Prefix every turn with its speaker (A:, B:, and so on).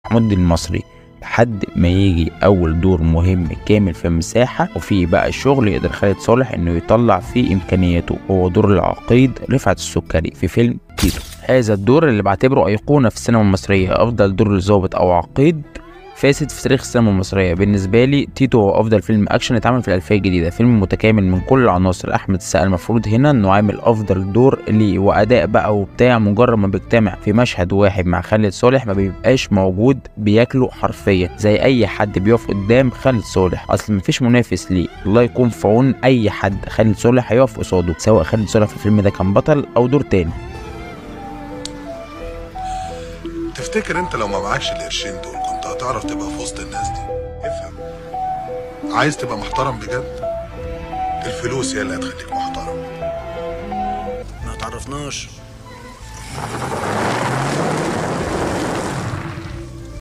A: محمود المصري، لحد ما يجي اول دور مهم كامل في مساحة وفيه بقى شغل يقدر خالد صالح انه يطلع فيه امكانياته، هو دور العقيد رفعت السكري في فيلم تيتو. هذا الدور اللي بعتبره ايقونة في السينما المصرية، افضل دور لظابط او عقيد فاسد في تاريخ السينما المصرية. بالنسبة لي تيتو هو افضل فيلم اكشن اتعمل في الالفية الجديدة، فيلم متكامل من كل العناصر. احمد السقا المفروض هنا انه عامل افضل دور ليه واداء بقى وبتاع، مجرد ما بيجتمع في مشهد واحد مع خالد صالح ما بيبقاش موجود، بياكله حرفيا زي اي حد بيقف قدام خالد صالح، اصل مفيش منافس ليه. الله يكون في عون اي حد خالد صالح هيقف قصاده، سواء خالد صالح في الفيلم ده كان بطل او دور تاني.
B: تفتكر انت لو ما معكش القرشين دول كنت هتعرف تبقى في وسط الناس دي؟ افهم، عايز تبقى محترم بجد، الفلوس هي اللي هتخليك محترم.
C: ما تعرفناش.